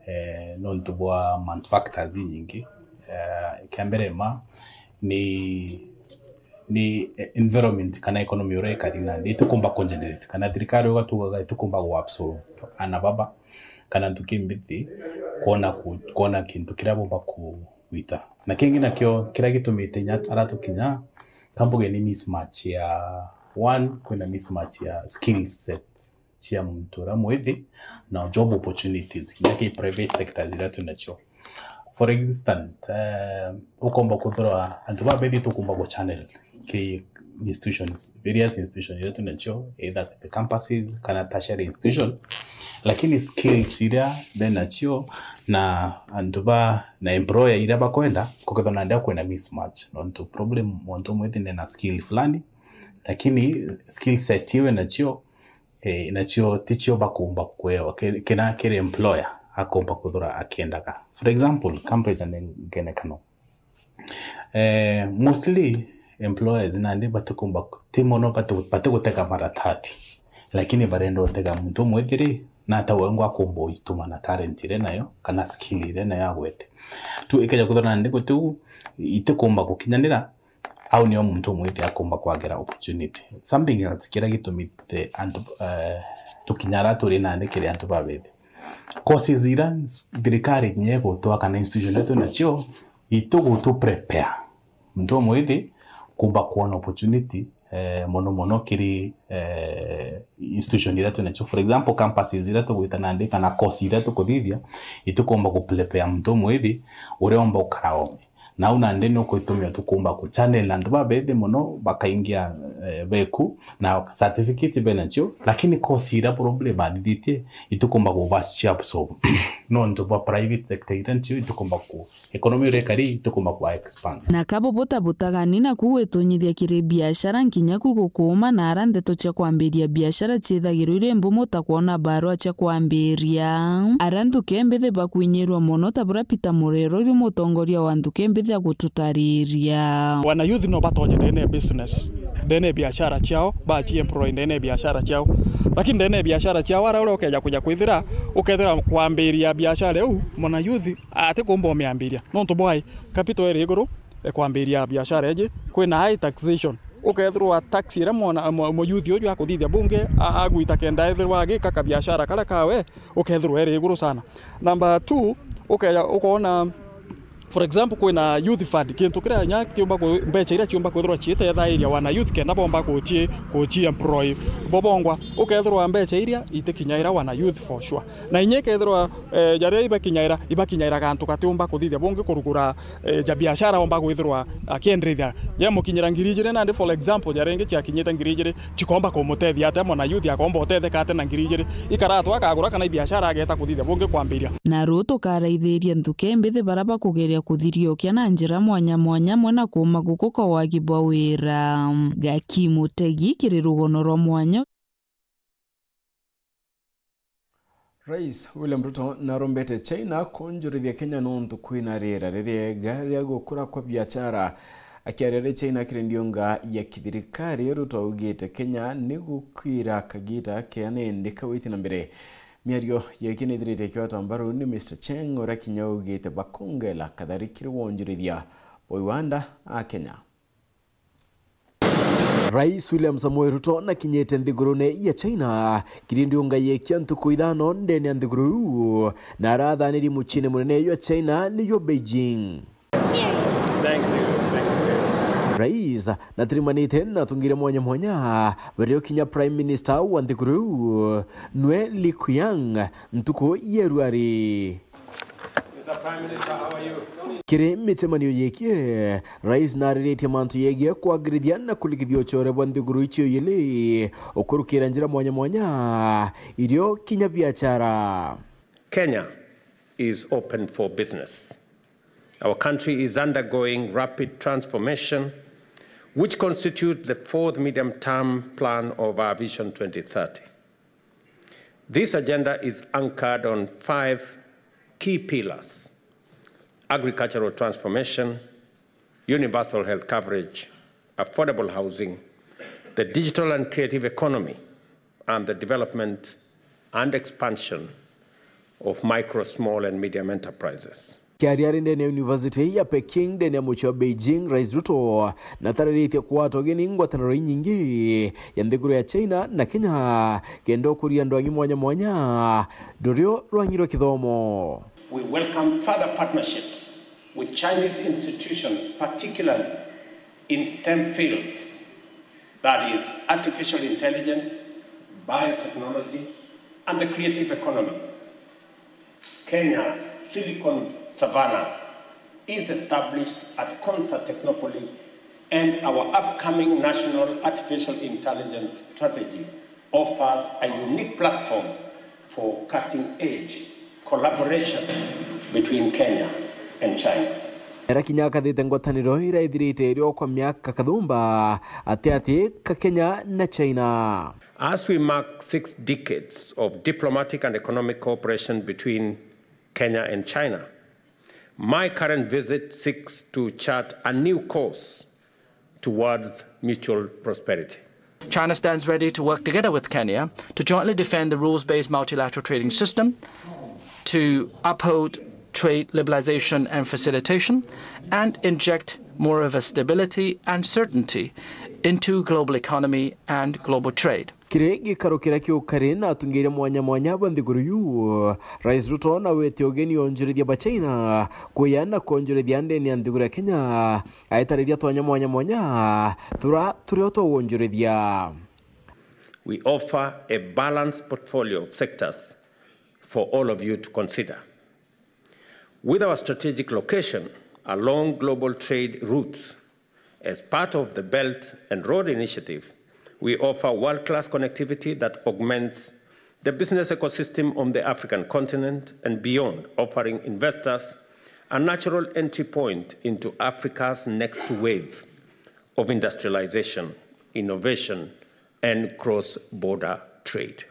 eh, nontu bwa mantu factors inyingi. Eh, kia mbere ma ni, ni, eh, environment kana economy uria ikari nandi itikumba ku generate, kana thirikari ugatugaga itikumba gu absorb ana baba kana nthuki mbithi kwona ku-, kwona kintu kiria bomba kugwita. Na kingi nakio kiria gitumite inya aratukinya kambuge ni mismatch ya, one, kwina mismatch ya skill sets cia muntu uria mwithi na job opportunities kinya ki private sectors iria twinacio. For instance, eh, ukomba kuthirwa antu babethi tukumba ku channel ki institutions, various institutions iria twinacio, either the campuses kana tertiary institution, lakini skills iria benacio na antu ba, na employer iria bakwenda, kukethwa nandi kwina mismatch. Nontu problem, muntu mwithi nena skill fulani, lakini skill set iwe nacio, eh, nacio ticio bakumba kwewa ki-, kina kiri employer akumba kuthura akiendaga. For example, companies and ngenekano. Eh, mostly employers nandi batikumba ku-, ti mono bati-, batigutega maratathi, lakini barenda utega muntu umwe ethiri nata wengwa akumba uituma na talent iria nayo kana skill iria nayo agwete. Tu ikeja kuthura nandi gutiu itikumba gukinyanira, au nio muntu umwe ethia akumba kwagera opportunity. Something else kiria gitumite antu, eh, tukinya ara turi nandi kiri antu babethi. Courses ira thirikari kinya igutwa kana institution yetu nacio itugutu prepare muntu umwe ithi kumba kuona opportunity, eh, mono mono kiri, eh, institution iria twinacio. For example, campuses iria tugwita nandi kana course iria tukuthithia itikumba ku prepare muntu umwe ithi uria umba ukara ome. Nau nandi ni ukuitumia tukumba ku channel antu babethi mono bakaingia, eh, beku na certificate benacio, lakini course iria probably bathithitie itikumba ku absorb nontu bwa private sector iria ncio itikumba ku economy uria ikari itikumba ku expand. Na kabo buta butagani naku gwitunyithia kiri biashara nkinya ku gukuuma na ara ndeto cia kwambiria biashara ciithagirwa iri mbumu ta kwona barua cia kwambiria. Ara nthuke mbithi bakwinyirwa mono ta buria Peter Murero uri mutongoria wa nthuke mbithi agututariria. Wana youth no batonye ndene ya business, ndene ya biashara ciao, baci employ ndene ya biashara ciao. Lakini ndene ya biashara ciao, ara uria ukeja kuja kwithira, ukethira kwambiria biashara iu, mwana youth atikumba umiambiria. Nontu bwai, capital iri iguru, e kwambiria biashara iji, kwina high taxation. Ukethirwa tax iria mwana, mu-, muyuthi uju akuthithia bungi, a-, agwita kenda ethirwa agika kabiashara karia kawe, ukethirwa iri iguru sana. Number two, ukeja, ukona, for example, kwina youth fund, kintu kiria nya kiumba ku-, mbeca iria ciumba kwithirwa ciitethairia wana youth kenda bomba kuci-, kuci employ bo bongwa. Ukethirwa mbeca iria itikinyaira wana youth for sure. Na inya ikethirwa, eh, jaria ibakinyaira, ibakinyaira gantu gatiumba kuthithia bungi kurugura, eh, ja biashara omba gwithirwa akiendereithia. Yemukinyira ngiri ijiri nandi, for example, jaria ingi ciakinyite ngiri ijiri, cikomba kumutethia atia mwana youth akomba utetheka atia na ngiri ijiri? Ikaratwa akagura kana ibiashara ageta kuthithia bungi kwambiria. Na ruu tukaraithiria nthuke mbithi baria bakugeria kuthiriokia na njira mwanya mwanya amwe na kuuma guku kwa wagi bwa wira. Gaki Mutegi kiri rugono rwa mwanya. Rais William Ruto narombete China kwonjorithia Kenya nontu kwina riera ririega ria gukura kwa biachara. Akiaria ri China kiri ndiunga ya kithirikari, Ruto augite Kenya ni gukwira kagita keana indi kawiti na mbere. Miario yeki nithirite ikiwatwa mbaru ni Mister Cheng, uria kinya augite bakongela kathari kiri wonjorithia bwa iwanda a Kenya. Rais William Samoei Ruto nakinyite nthigurune ya China kiri ndiunga yekia ntuku ithano ndene ya nthiguru iu, na arathanirie muciine munene jwa China niyo Beijing. Rais natirimanite na atungire mwanya mwanya, bario kinya Prime Minister wa nthiguru iu, nwe Li Qiang, ntuku ya ruari. Kiri micemanio yekie, rais nariritie mantu yegie kwagirithia na kulikithia ucore bwa nthiguru icio ijiri, ukurukira njira mwanya mwanya, irio kinya biachara. Kenya is open for business. Our country is undergoing rapid transformation, which constitute the fourth medium-term plan of our Vision twenty thirty. This agenda is anchored on five key pillars: agricultural transformation, universal health coverage, affordable housing, the digital and creative economy, and the development and expansion of micro, small, and medium enterprises. Kiaria ari ndene ya University ya Peking, ndene ya mucii wa Beijing, Rais Ruto natariritie kugwata ugeni ngwataniro inyingi ya nthiguru ya China na Kenya, kenda ukuria andu angi mwanya mwanya, ndurio rwangi rwa kithomo. We welcome further partnerships with Chinese institutions, particularly in STEM fields, that is artificial intelligence, biotechnology, and the creative economy. Kenya's Silicon Savannah is established at Konsa Technopolis, and our upcoming National Artificial Intelligence Strategy offers a unique platform for cutting-edge collaboration between Kenya and China. Era kinya akathite ngwataniro iria ithirite irio kwa miaka kathumba ati ati ka Kenya na China. As we mark six decades of diplomatic and economic cooperation between Kenya and China, my current visit seeks to chart a new course towards mutual prosperity. China stands ready to work together with Kenya to jointly defend the rules-based multilateral trading system, to uphold trade liberalization and facilitation, and inject more of a stability and certainty into global economy and global trade. Kiri gikaro kiria kiukari na atungiire mwanya mwanya ba nthiguru yu, Rais Ruto na wete ugeni onjorithia ba China kuya na kwonjorithia ndene ya nthiguru ya Kenya, aitariria twanya mwanya mwanya tura turio twawonjorithia. We offer a balanced portfolio of sectors for all of you to consider. With our strategic location along global trade routes, as part of the Belt and Road Initiative, we offer world-class connectivity that augments the business ecosystem on the African continent and beyond, offering investors a natural entry point into Africa's next wave of industrialization, innovation, and cross-border trade.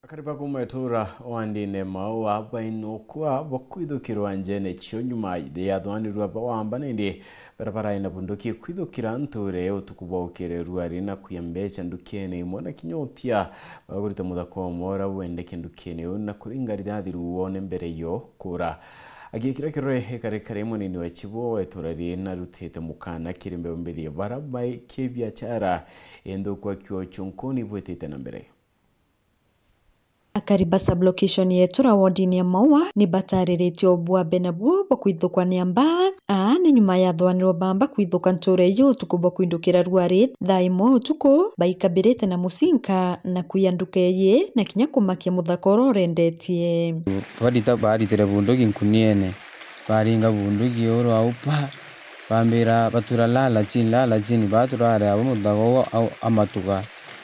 Akari ba kuuma itura wa Ndine Maua bainukwa bakwithukirwa njene cio nyuma ya thwanirua ba wamba nindi baria barai na bunduki kwithukira nture utuku bwa ukiri ruari na kuya mbeca ndukene imwe na kinya utia bagurite muthaka umwe uria wendeke ndukene iu na kuringa rithathi ruone mbere yo kura. Agikira kirore ikari kari munini wa chibo wa itura ri narutite mukana kiri mbeu mbithi bara bai kibiachara inthukwa kio chunkuni bwitite na mbere. Akari ba sub-location ya Itura wodini ya Maua ni batariritie ubwambe nabuo bwa kwithukwa ni amba. Aa ni nyuma ya thwanirwa bamba kwithukwa nture iyo utuku bwa kwindukira ruari thaa imwe utuku, baikabirite na mucinka na kuya nduka iyi na kinya kumakia muthaka uria urendetie. Barita, baritire bunduki nkuniene, baringa bunduki uru au pa, bambira, batura, "Lala chini, lala chini." Baturare abo muthaka uu au amatuga.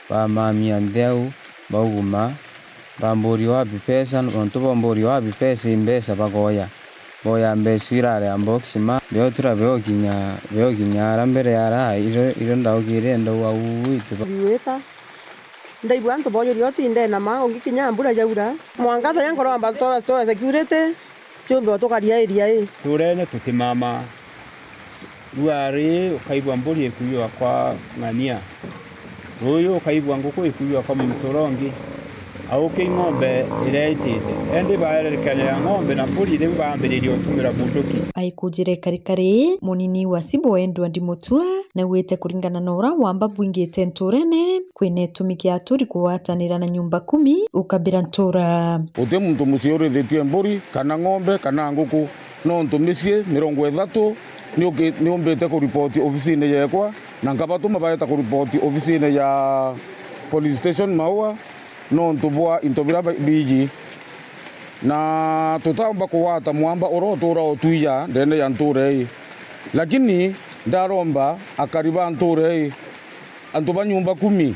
Bamamia nthi au, bauguma, bamburia, "Wapi pesa?" Nontu bamburia, "Wapi pesa?" I mbeca bakoya. Boya mbeca iu irare ya box ma, beotura beokinya, beokinya ara mbere ya ara, irio, irio ndaukire ndauga, "Uu, itu." Biwita, Ndaigua antu boojuri o ti ndene na maa, ungi kinya mbura yaura. Mwanka bee nkoromba twa, twa security, tiumbe o tukaria area ii. Turene tutimama. Ruari ukaigua mburi ikuiwa kwa ng'ania. Ruuyu ukaigua nguku ikuiwa kwa muntu uria ungi. Auki ng'ombe iria itite. Endi baerekanira ng'ombe na mburi riu baambiriria utumira bunduki. Aikujire karikari, munini wa Sibo Edward Mutua, naugite kuringana na uria wamba bwingite nturene, kwina itumi kia aturi kugwatanira na nyumba kumi ukabira ntura. Guti muntu mucii urithitie mburi, kana ng'ombe, kana nguku, nontu micii mirongo ithatu niuki-, niumbite kuripoti ofisine yekwa, na nkabatuma baeta kuripoti ofisine ya police station Maua, nontu bwa into biria bi-, biiji. Na tutaumba kugwata mwamba uria utuura utwija ndene ya ntuura ii. Lakini ndaromba akari ba ntuura ii, antu ba nyumba kumi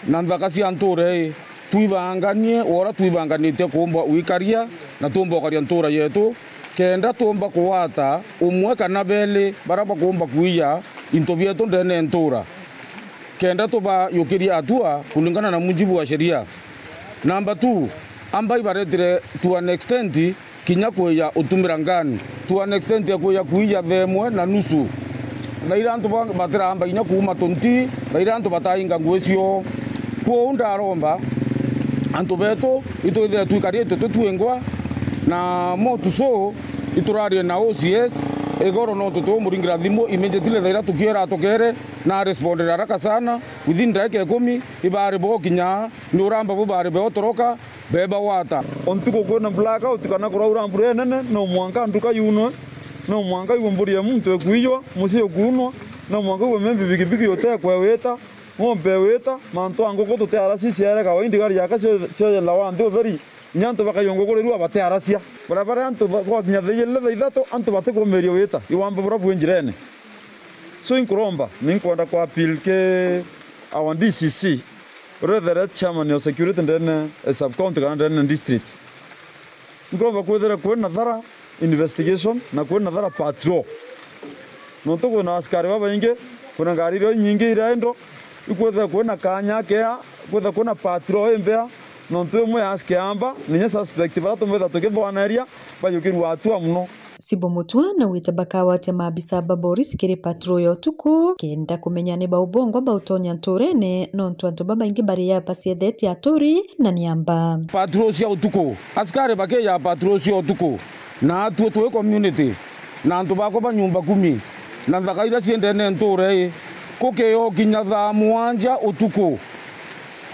na nthaka cia ntuura ii, twibanganie o uria twibanganitie kuumba gwikaria na tuumba ukaria ntuura yetu, kenda tuumba kugwata umwe kana beeli baria bakuumba kwija into bietu ndene ya ntuura, kenda tubayukiria hatua kulingana na mujibu wa sheria. Number two, amba ibaretire to an extent kinya kwija utumira ngani, to an extent ya kwija kwija thaa imwe na nusu. Thaa iria antu ba-, batiramba inya kuuma tunti, thaa iria antu batainga ngui cioo. Kwou ndaromba antu betu itwithire twikarite tutwingwa, na more to so iturarie na O C S igoro, nontu tumuringira thimu immediately thaa iria tukio iratukere, na arespondere haraka sana, within ndagika ikumi ibari bo kinya ni uramba bo bari beotoroka, beba wata. O ntuku kwina blackout kana kuraura mbura inene, no mwanka nduka yunwe, no mwanka igwe mburi ya muntu ikuijwa, mucii ukuunwa, no mwanka igwe maybe bikibiki utekwe wita, ng'ombe wita, mantu a nguku tutiarasi ciere kawaida, igari yaka cio, cio lawa nthi utheri, inya antu bakaiyo nguku rirua batiarasia. Barabara antu ba-, gwakinya thaa ijiri thaa ithatu, antu batikumiria wita, iwamba bura bwi njirene. So inkuromba, ninkwenda kwa appeal ki our D C C, urethere chairman ya security ndene e sub county kana ndene district. Nkuromba kwithire kwina thara investigation na kwina thara patrol. Nontu kwina askari babaingi, kwina ngari iria inyingi iria indo, ikwithira kwina kanya kea, kwithira kwina patrol imbea, nontu imwe ya askari amba, ninya suspect baria tumwitha tukithwaneria, bayukirua atua muno. Sibo Mutua naugite bakagwatia maabisa ba borisi kiri patrol ya utuku, kenda kumenya ni bau bongwa bautonya nturene, nontu antu babaingi bari hapa ciethetye aturi na ni amba. Patrol cia utuku. Askari bakeja patrol cia utuku, na atue twi community, na antu bakwa ba nyumba kumi, na nthaka iria cii ndene ntuura ii, kukiyo kinya thaa mwanja utuku,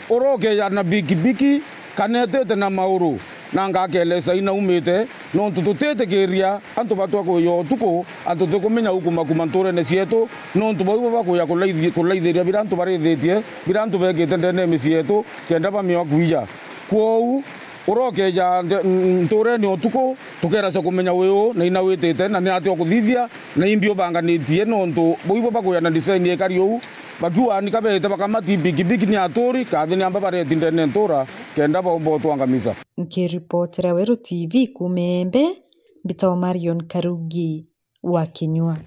urokeja na bikibiki kana etete na mauru, na ngakelesa inaumite, nontu tutitikiria antu batwa kuiya utuku, antu tukumenya ukumakuma ntuurene cietu, nontu bau bo bakuya kulaithi-, kulaithiria biria antu barithitie, biria antu bekite ndene ya micii yetu, kenda bamiwa kwija. Kwou, urokeja nde-, n-, ntuurene utuku, tukeraca kumenya wi u, na ina witite, na ni atia ukuthithia, na imbi ubanganitie, nontu bau ibo bakuya na design ikari uu, bakiuga ni kabeete bakamati bikibiki ni aturi, kathi ni amba bareti ndene ntuura, kenda baumba utwangamisa. Nkiripotera Weru T V kuuma Embe, mbitagwa Marion Karugi wa Kinyua.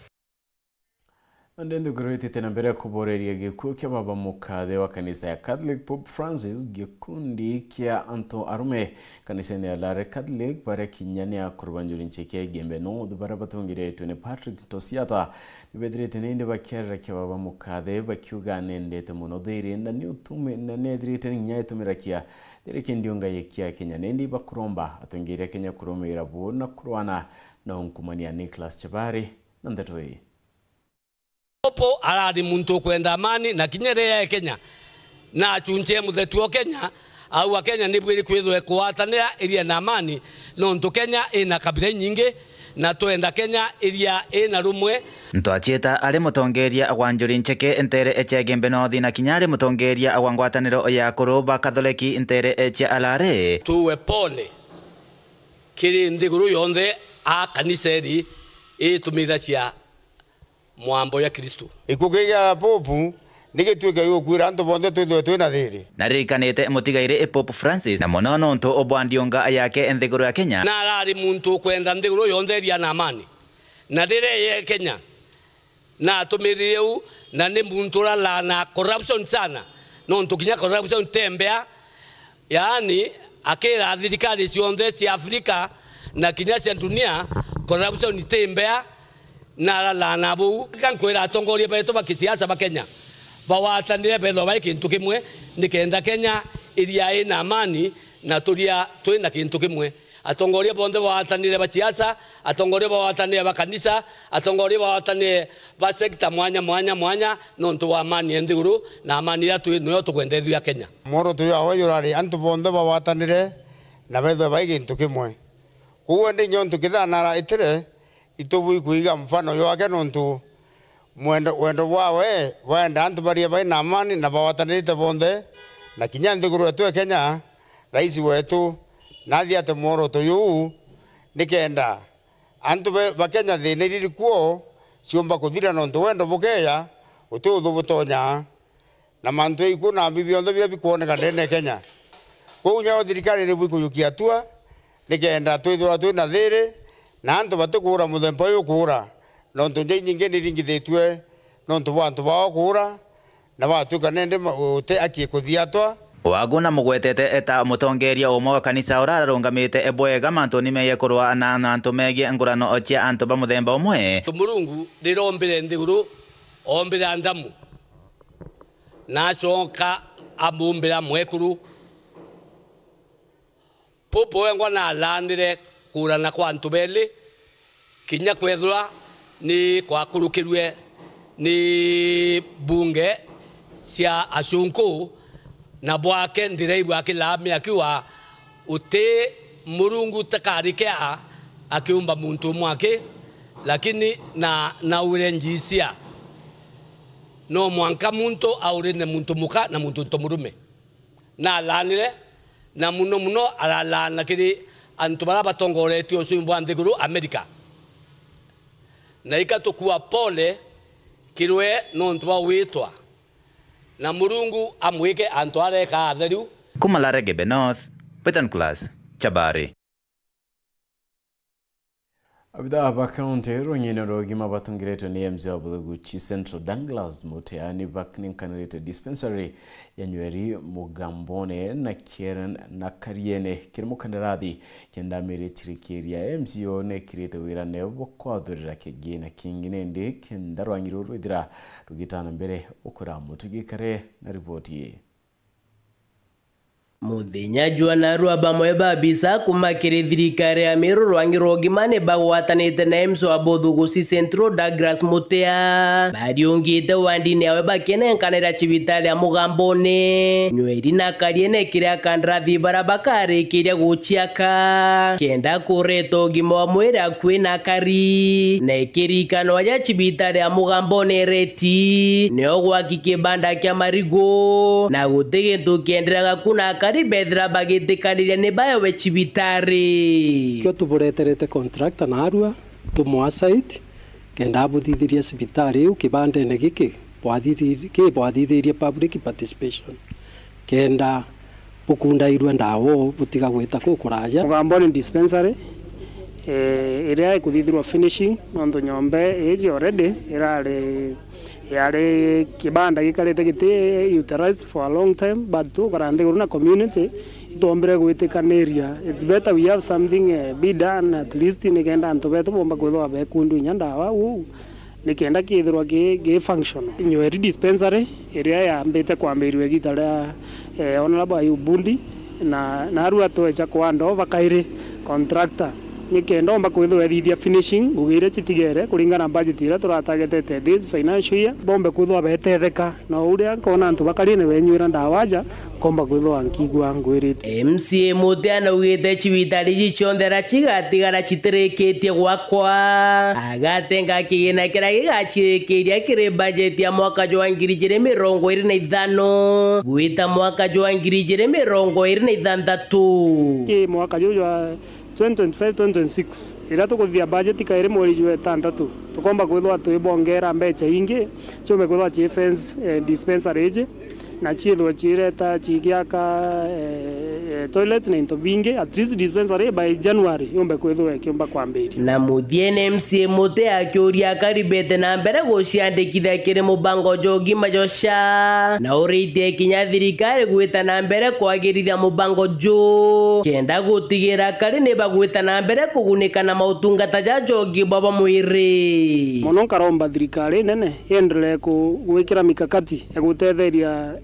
Nandi nthiguru itite na mbere kuboreria gikuo kia baba mukathe wa kanisa ya Catholic, Pope Francis, gikundi kia antu arume kanisene ya Lare Catholic, baria kinya ni akuru ba Njuri Ncheke Igembe North, baria batongeretwe ni Patrick Tosiata, nibethirite nindi bakiarira kia baba mukathe, bakiuga nendete muno thiri, na ni utume-, na nethirite nginya itumirakia thiri kindiunga kia Kenya. Nindi bakuromba atongeria Kenya kurumira bu na kurwana na unkumania. Nicholas Chebari na ndeto ii. Popo arari muntu ukwenda amani, na kinya riria e Kenya na achunchie muthetu o Kenya, au a Kenya nibwiri kwithwe kugwatanira iria na amani, nontu Kenya ina kabira inyingi, na twenda Kenya iria ina rumwe. Ntwachieta ari mutongeria wa Njuri Ncheke ntere cia Igembe North, na kinya ari mutongeria wa ngwataniro ya akuru ba Katholeki ntere cia Alare. Tuwe pole kiri nthiguru yonthe a kanisa iri itumira cia mwambo ya Kristo. Gikuo kia Popu ni gituike gigukwira antu bonthe twithwe twina thiri. Na ririkanite mutigairi Pope Francis, na mono nontu bwa ndiunga yake nthiguru ya Kenya. Na arari muntu ukwenda nthiguru yonthe iria na amani. Na riria ye Kenya na atumirire u, na ni muntu uralaa na corruption sana. Nontu kinya corruption ti mbea, yaani, akira thirikari cionthe cia Afrika na kinya cia dunia, corruption ti mbea, na aralaana buu. Ka nkwira atongoria betu ba kisiasa ba Kenya bagwatanire, bethwa bai kintu kimwe, nikenda Kenya iria ina amani na turia twina kintu kimwe. Atongoria bonthe bagwatanire ba siasa, atongoria bagwatanire ba kanisa, atongoria bagwatanire ba sekta mwanya, mwanya, mwanya, nontu bwa amani ya nthiguru, na amani iria twi, niyo tukwenda ithui a Kenya. Mworoto jwawe jurari antu bonthe bagwatanire na bethwe bai gintu kimwe. Kwou indi nyo ntukithanara itire, itubui kwiga mfano jwake, nontu mwendo, wendo bwawe bwenda antu barie bai na amani na bagwatanirite bonthe, na kinya nthiguru yetu ya Kenya, rais wetu nathiate mworoto juu, nikenda antu be, ba Kenya thina iria iri kuo ciumba kuthira, nontu wendo bukeeja, guti uthu butonya. Na mantu ja ikuu na mbi bionthe biria bikwoneka ndene ya Kenya. Kwou nyayo thirikari ni bwikujukia hatua, nikenda twithirwa twi na thiri, na antu batikuura muthemba uyu ukuura, nontu nja inyingi ni iringithitue nontu bwa antu bao kuura, na batwika nindi ma-, uti aki kuthiatwa. Waguna mugwetete eta mutongeria umwe wa kanisa uria ararungamite bwega mantuni megie kurwa na, na antu megie ngurano cia antu ba muthemba umwe. Murungu riria ombire nthiguru, ombire Adamu, na acoka amumbira mwekuru. Pope wengwa nalaanire kuurana kwa antu beeli, kinya kwethirwa ni kwakurukirue ni mbunge cia acunku, na bwake ndiraigua akilaamia akiuga, uti Murungu takarikea akiumba muntu umwe aki, lakini na, naure njisia. No mwanka muntu aurine muntu muka na muntu ntomurume. Nalaanire, na muno muno aralaana kiri antu baria batongoretie ucumi bwa nthiguru Amerika. Na ika tukua pole kirwe nontu bwa gwitwa, na Murungu amwike antu aria ekaa atheru. Kuma Laregebe North, Betan Class, Chabari. Abithaa ba kaunti rwang'ine rwa ugima batongeretwe ni M C wa Buthuguchi Central Douglas Mutea ni bakinenkanirite dispensary ya Nyweri Mugambone na Kieren na Kariene kiri mukandarathi kenda amiri chirikiria M C o nekirite wirane bwa kwathurira kigina kingi nindi kenda rwang'i ruru rwithira rugitana mbere ukura mutu gikare na riboti ii. Muthenya jwa narua bamwe ba abisa kuma kiri thirikari ya Meru rwang'i rwa ugima ni bagwatanite na M C wa Buthuguchi Central Douglas Mutea. Bariungite wandini yawe bakinenkanira cibitari ya Mugambone. Nyweri na Kariene kiri akandarathi baria bakarikiria guciaka kenda kureta ugima wa mwiri akui na akari. Na ikirikanwa ja cibitari ya Mugambone Reti nio gwaki kibanda kia marigu, na guti gintu kienderaga ku na akari bethira bagitikaniria ni baewe cibitari. Kio tubureterete contractor narua, tumwa site, kenda abuthithirie cibitari iu kibandene giki bwathithirie, ki bwathithirie public participation. Kenda bukundairwe ndawa uu butiga gwita kuu kuraja. Mugambone Dispensary, eh, iria ikuthithirwa finishing, nontu nyomba iji already irari, yari kibanda gikarite giti utilized for a long time, but tukara nthiguru na community, itwombire gwitikaniria. It's better we have something, eh, be done at least, nikenda antu betu bomba kwithirwa bekundu inya ndawa uu. Nikenda kithirwa ki, ki functional. Nyweri Dispensary, iria yambite kwambirua igita ria, eh, Honorable Ayub Bundi, na, narua twecha kwa hand over kairi contractor. Nikenda omba kwithirwa ethithia finishing, ngugi iria citigere, kuringana na budget iria turatagetete this financial year, bombe kwithirwa betetheka. Na uria nkona antu bakari ni benyuira ndawa aja, nkomba kwithirwa nkigua ngwirite. M C A Mutea naugite cibitari iji cionthe aria cigatigara citirikitie gwakwa, agatenga kigina kiria gigacirikiria kiri bajeti ya mwaka jwa ngiri ijiri mirongo iri na ithano gwita mwaka jwa ngiri ijiri mirongo iri na ithanthatu. Ki mwaka juu jwa twenty twenty-five, twenty twenty-six, iria tukuthithia bajeti kairi mweri jwa itantatu, tukomba kwithirwa twibongera mbecha ingi, ciumbe kwithirwa ci fence, eh, dispensary iji, na ciithirwe ciireta cigiaka, eh, Eh, toilets na into bingi, at least dispensary by January yombe kwithirwa ikiumba kwambiria. Na muthiene M C A Muti akiuria akari bete na mbere guciandikithia kiri mubango jwa ugima jwa SHA, na uritie kinya thirikari gwita na mbere kwagirithia mubango juu, kenda gutigira akari ni bagwita na mbere kugunika na mautungata ja jogi bwa bwa mwiri. Mono nkaromba thirikari nene yendelee ku-, gwikira mikakati ya gutetheria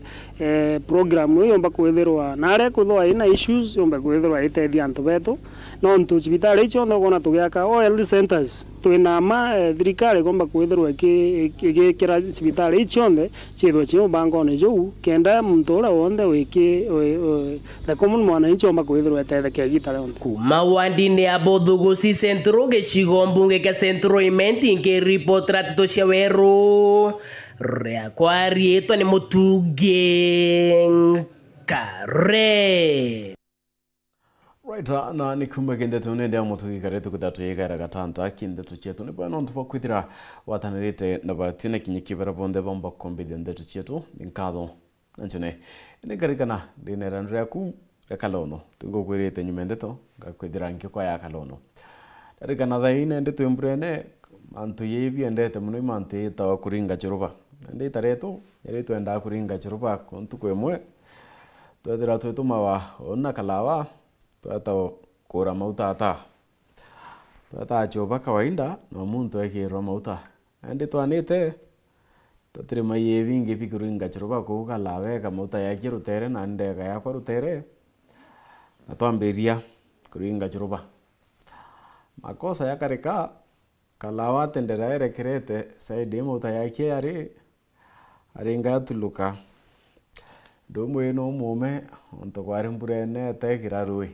eh, program iu yomba kwithirwa na aria kwithirwa ina issues yomba kwithirwa itethia antu betu. Nontu cibitari iu cionthe ukona tugiaka o health centers, twina ma, eh, thirikari ikomba kwithirwa iki-, iki-, igikira cibitari iu cionthe ciithirwe ci mubangone juu, kenda muntu uria wonthe wiki-, wi-, wi-, the common mwananchi omba kwithirwa etetheke igita rionthe. Kuma wandini ya Buthuguci Central gicigo mbunge kia Central Imenti, nkiripotera nteto cia Weru. Riakwa riitwa ni Mutungi Nkare. Right, na ni kuma kindeto nende ya Mutungi Nkare tukwithira tuyigaira gatanta kindeto cietu. Ni bwega nontu bwa kwithira watanirite na batwi na kinya kibera bonthe bomba kumbithia ndeto cietu. Ni nkatho na ncune. Ni nkarikana ndina irandu riaku ria kalono. Tingukwirite nyuma ndeto, ngakwithira ngikwa ya kalono. Ndarikana thaa ii nende twi mburene, mantu ii biendete mono i mantu yitawa kuringa churuba. Nandi itaretu, yari twendaa kuringa churuba ku ntuku imwe, twethira twitumawa uu na kalawa, tweta kura mauta ata. Tweta chuba kawaida, na muntu ekirwa mauta. Nandi twanite, twatirimaie bingi bikuringa churuba kuu kalawa eka mauta yakie rutere, na ndeka yakwa rutere, na twambiria kuringa churuba. Makosa yakarika, kalawa atendera erekerete side ii mauta yakie yari, aringa atuluka. Ndumwe no muume, ontu kwari mburene etekira rui.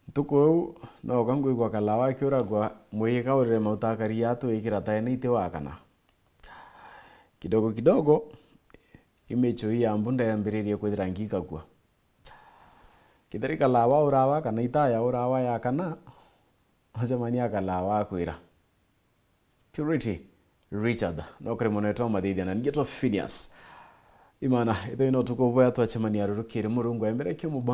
Ntuku iu, nooka ngwigua kalawa akiuragua, mwika urire mauta akaria atwikira taene iti wakana. Kidogo kidogo, imichu ii ya mbunda yambiririe kwithira ngikakua. Kitheri kalawa urawa kana itaya urawa yakana, ocemania kalawa akwira. Purity Richard, no kuri mono etwa mathithia na ngetwa Phineas. Imana, itho ino tuko bwa twacemania ruru kiri Murungu embere kio mubango.